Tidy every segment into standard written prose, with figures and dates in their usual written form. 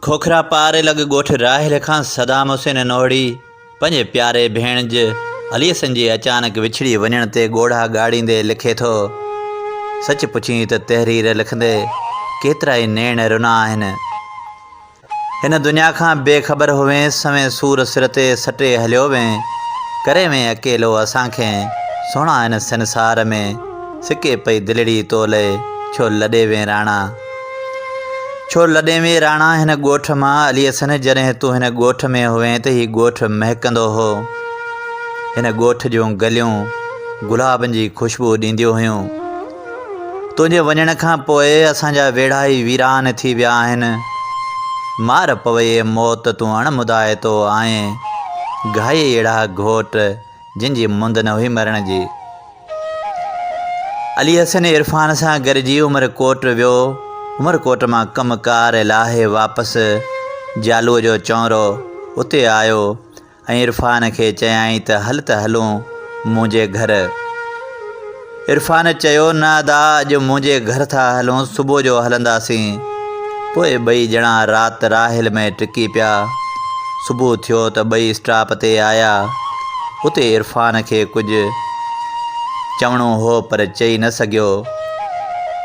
کوکرا پار لڳ ڳوٺ راهيل کان صدام حسين نوهڙي پنهنجي پياري ڀيڻج علي حسن جي اچانڪ وڇڙي وڃڻ تي ڳوڙها ڳاڙيندي لکي ٿو، سچ پڇين ته تحرير لکندي ڪيترائي نيڻ رنا آهن. هن دنيا کان بي خبر هوين، سوين سور سر تي سٽي هليو وين، ڪري وين اڪيلو اسان کي، سهڻا هن سنسار ۾، سڪي پئي دلڙي تو لئي، ڇو لڏي وين راڻا. ڇو لڏين وين راڻا هن ڳوٺ مان، علي حسن جڏهن تون هن ڳوٺ ۾ هئين ته هي ڳوٺ مهڪندو هو. هن ڳوٺ جون گليون گلابن جي خوشبو ڏينديون هيون. تنهنجي وڃڻ کان پوء اسان جا ويڙها ئي ويران ٿي ويا آهن. مار پويئي موت تون اڻ مدائتو آئين. گهايئي اهڙا گهوٽ جن جي مند نه هئي مرڻ جي. علي حسن عرفان سان گڏجي عمر ڪوٽ ويو. عمر ڪوٽ مان ڪم ڪار لاهي واپس جالوء جو چونرو اتي آيو ۽ عرفان کي چيائين ته هل ته هلون منهنجي گهر. عرفان چيو نه ادا اڄ منهنجي گهر ٿا هلون صبح جو هلنداسين. پوء ٻئي ڄڻا رات راحيل ۾ ٽڪي پيا. صبح ٿيو ته ٻئي اسٽاپ تي آيا. اتي عرفان کي ڪجهه چوڻو هو پر چئي نه سگهيو،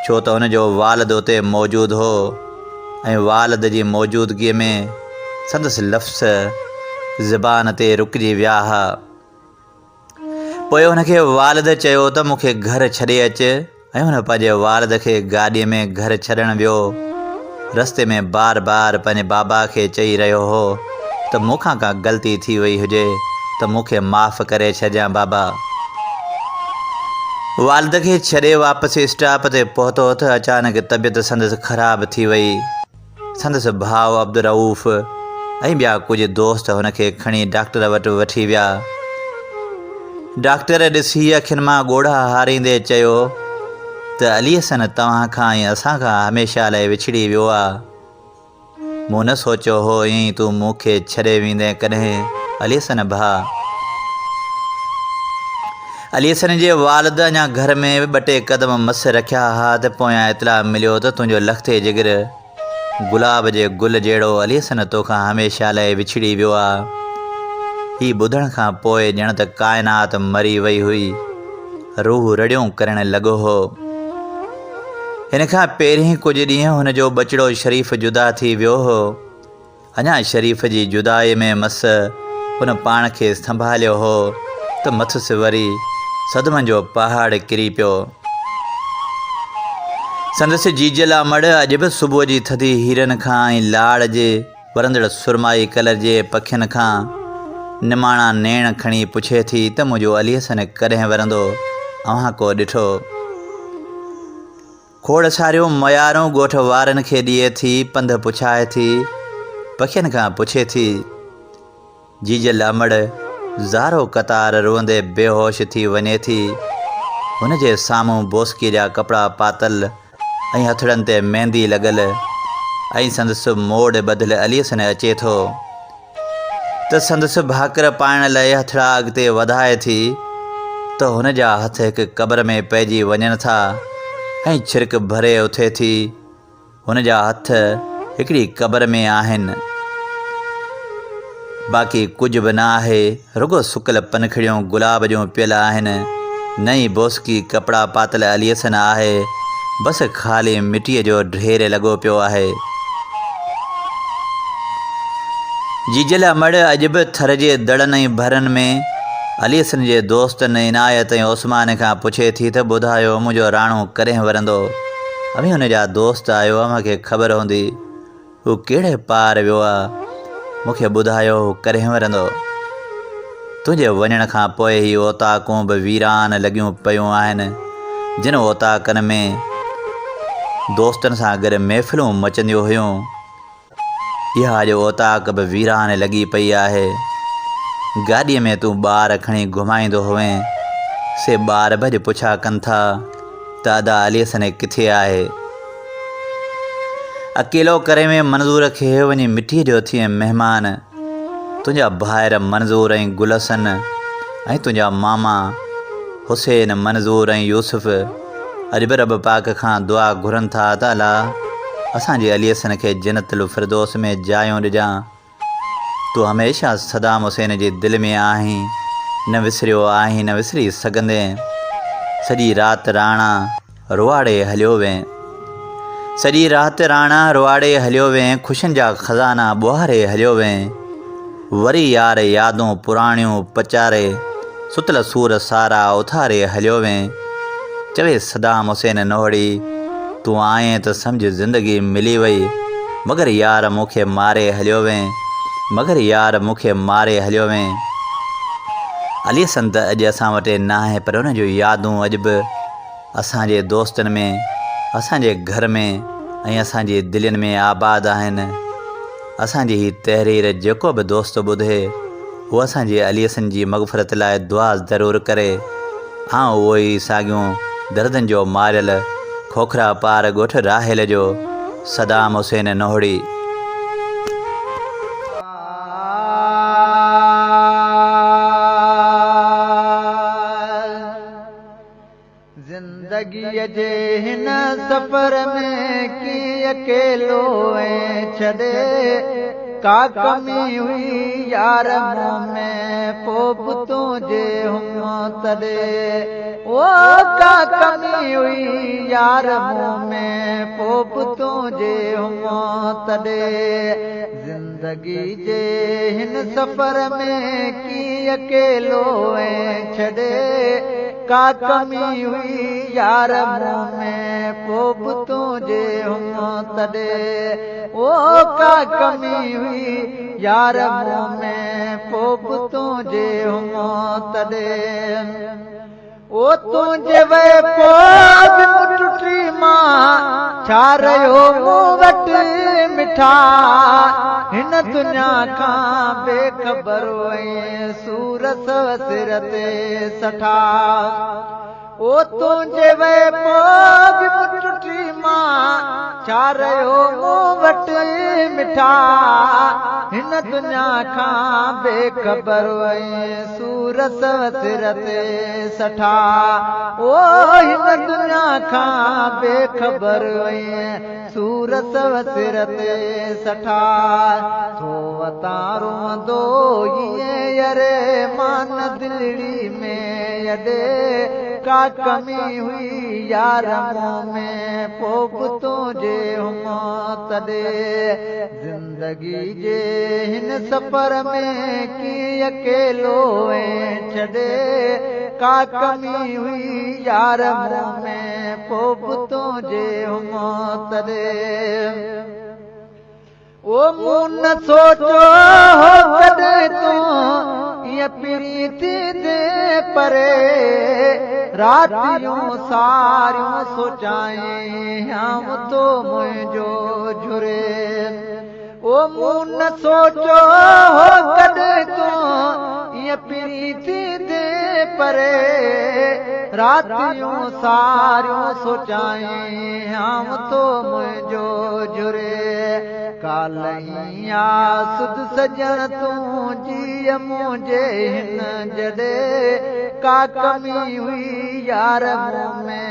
ڇو ته هن جو والد اتي موجود هو ۽ والد جي موجودگيء ۾ سندس لفظ زبان تي رڪجي ويا ها. پوء هن کي والد چيو ته مون کي گهر ڇڏي اچ ۽ هن پنهنجي والد کي گاڏيء ۾ گهر ڇڏڻ ويو. رستي ۾ بار بار پنهنجي بابا کي چئي رهيو هو ته مون کان ڪا غلطي ٿي وئي هجي ته مون کي معاف ڪري ڇڏجان بابا. والد کي ڇڏي واپس اسٽاپ تي پهتو ته اچانڪ طبيعت سندس خراب ٿي وئي. سندس ڀاء عبدالرئوف ۽ ٻيا ڪجهه دوست هن کي کڻي ڊاڪٽر وٽ وٺي ويا. ڊاڪٽر ڏسي اکين مان ڳوڙها هاريندي چيو ته علي حسن توهان کان ۽ اسان کان هميشه لاء وڇڙي ويو آ. مون نه سوچيو هو ائين تون مون کي ڇڏي ويندين ڪڏهن علي حسن ڀاء. علي حسن جي والد اڃا گهر ۾ ٻه ٽي قدم مس رکيا ها ته پويان اطلاع مليو ته تنهنجو لختي جگر گلاب جي گل جهڙو علي حسن توکان هميشه لاء وڇڙي ويو آ. هي ٻڌڻ کان پوء ڄڻ ته ڪائنات مري وئي هئي. روح رڙيون ڪرڻ لڳو هو. هن کان پهرين ڪجهه ڏينهن هن جو ٻچڙو شريف جدا ٿي ويو هو. اڃا شريف جي جدائيء ۾ مس هن پاڻ کي سنڀاليو هو ته مٿس وري صدمن جو پهاڙ ڪري پيو. سندس جيجل امڙ اڄ به صبح جي ٿڌي هيرن کان ۽ لاڙ جي ورندڙ سرمائي ڪلر جي پکين کان نماڻا نيڻ کڻي پڇي ٿي ته منهنجو علي حسن ڪڏهن ورندو، اوهان ڪو ڏٺو؟ کوڙ ساريون ميارون ڳوٺ وارن کي ڏئي ٿي، پنڌ پڇائي ٿي، پکين کان پڇي ٿي. جيجل امڙ زارو قطار روئندي بيهوش ٿي وڃي ٿي. هن جي سامهون بوسڪيء جا ڪپڙا پاتل ۽ هٿڙن تي ميندي لڳل ۽ سندس موڙ ٻڌل علي حسن اچي ٿو. ته سندس ڀاڪر پائڻ لئه هٿڙا اڳتي وڌائي ٿي ته هن جا هٿ هڪ قبر ۾ پئجي وڃن ٿا ۽ ڇرڪ ڀري اٿي ٿي. هن جا هٿ هڪڙي قبر ۾ آهن. باقي ڪجهه به نه آهي، رڳو سڪل پنکڙيون گلاب جون پيل آهن. نه ئي بوسڪي ڪپڙا پاتل علي حسن آهي، بس خالي مٽيء جو ڍير لڳو پيو آهي. جيجل امڙ اڄ به ٿر جي دڙن ۽ ڀرن ۾ علي حسن جي دوستن عنايت ۽ عثمان کان پڇي ٿي ته ٻڌايو منهنجو راڻو ڪڏهن ورندو؟ اوهين هن جا دوست آهيو، اوهان کي خبر هوندي. هو ڪهڙي پار ويو آ؟ مون کي ٻڌايو هو ڪڏهن ورندو؟ تنهنجي وڃڻ کان پوء هي اوطاقون به ويران لڳيون پيون آهن، جن اوطاقن ۾ دوستن سان گڏ محفلون مچنديون هيون، اها اڄ اوطاق به ويران لڳي پئي آهي. گاڏيء ۾ تون ٻار کڻي گهمائيندو هئين، سي ٻار به اڄ پڇا ڪن ٿا ته ادا علي حسن ڪٿي آهي؟ اڪيلو ڪري وين منظور کي وڃي مٽيء جو ٿئين مهمان تنهنجا ڀائر منظور ۽ گل حسن ۽ تنهنجا ماما حسين منظور ۽ يوسف اڄ به رب پاڪ کان دعا گهرن ٿا ته الله! اسان جي علي حسن کي جنت الفردوس ۾ جايون ڏجان. تون هميشه صدام حسين جي دل ۾ آهين، نه وسريو آهين نه وسري سگهندين. سڄي رات راڻا روئاڙي هليو وين. سڄي رات راڻا روئاڙي هليو وين، خوشين جا خزانا ٻوهاري هليو وين. وري يار يادون پراڻيون پچاري، ستل سور سارا اٿاري هليو وين. چوي صدام حسين نوحڙي، تون آئين ته سمجهه زندگي ملي وئي، مگر يار مون کي ماري هليو وين، مگر يار مون کي ماري هليو وين. علي حسن ته اڄ اسان وٽ ناهي پر ان جون يادون اڄ به اسان جي دوستن ۾، اسان جي گهر ۾ ۽ اسان جي دلين ۾ آباد آهن. اسان جي هي تحرير جيڪو به دوست ٻڌي هو اسان جي علي حسن جي مغفرت لاء دعا ضرور ڪري. آئون اهو ئي ساڳيون دردن جو ماريل کوکرا پار ڳوٺ راحيل جو صدام حسين نوحڙي. زندگيء جي هن سفر ۾ ڪيئن اڪيلو ۽ ڇڏي ڪا ڪمي هئي يار مون ۾ پو به تنهنجي هئم تڏي او ڪا ڪمي هئي يار مون ۾ پو به تنهنجي هئم تڏي زندگي جي هن سفر ۾ ڪيئن اڪيلو ۽ ڇڏي ڪا ڪمي هئي يار مون ۾ پو به تنهنجي هئم تڏي او ڪا ڪمي هئي يار مون ۾ پو به تنهنجي هئم تڏي او تنهنجي وئي پو به مون ٽٽي مان ڇا رهيو مون وٽ مٺا هن دنيا کان بي خبر وئين سور سو سر تي سٺا او تنهنجي وئي پو به مون ٽٽي مان ڇا رهيو مون وٽ مٺا هن دنيا کان بي خبر وئين سور سو سر تي سٺا او هن دنيا کان بي خبر وئين سور سو سر تي سٺا ٿو وتان روئندو ائين يري مان دلڙي ۾ اڏي ڪا ڪمي هئي يار مون ۾ پو به تنهنجي هئم تڏي زندگي جي هن سفر ۾ ڪيئن اڪيلو ۽ ڇڏي ڪا ڪمي هئي يار مون ۾ پو به تنهنجي هئم تڏي او مون نه سوچيو هو ڪڏهن تون ائين پرين ٿيندين پري راتيون ساريون سوچائين هيانء ٿو منهنجو جهري او مون نه سوچيو هو ڪڏهن تون ائين پرين ٿيندين پري راتيون ساريون سوچائين هيانء ٿو منهنجو جهري ڪالهه آ سڌ سڄڻ تون جيء منهنجي هن جڏي ڪا ڪمي هئي يار مون ۾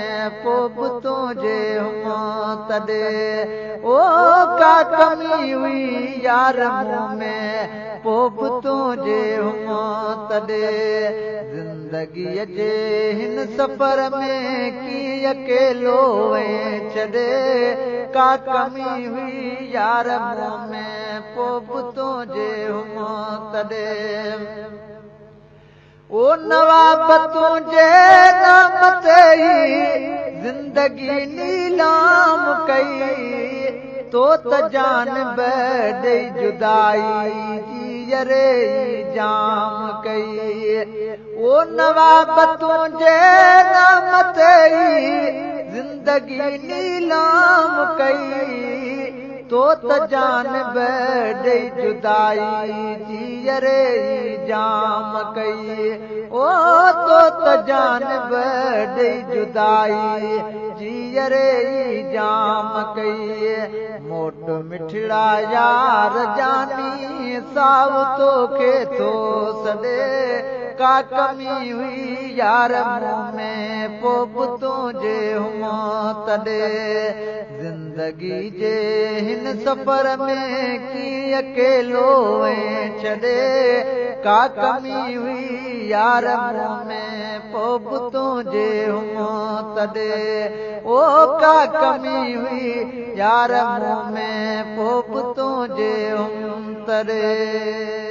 پو به تنهنجي هئم تڏي او ڪا ڪمي هئي يار مون ۾ پو به تنهنجي هئم تڏي زندگيء جي هن سفر ۾ ڪيئن اڪيلو وئين ڇڏي ڪا ڪمي هئي يار مون ۾ پو به تنهنجي هئم تڏي او نواب تنهنجي نام تي ئي زندگي نيلام ڪئي تو ته جان به ڏئي جدائي جي يري ئي جام ڪئي او نواب تنهنجي نام تي ئي زندگي نيلام ڪئي تو ته جان به ڏئي جدائي جي يري ئي جام ڪئي او تو ته جان به ڏئي جدائي جي يري ئي جام ڪئي موٽ مٺڙا يار جاني سائو توکي ٿو سڏي ڪا ڪمي هئي يار مون ۾ پو به تنهنجي هئم تڏي. زندگي جي هن سفر ۾ ڪيئن اڪيلو وئين ڇڏي، ڪا ڪمي هئي يار مون ۾، پو به تنهنجي هئم تڏي. او ڪا ڪمي هئي يار مون ۾، پو به تنهنجي هئم تڏي.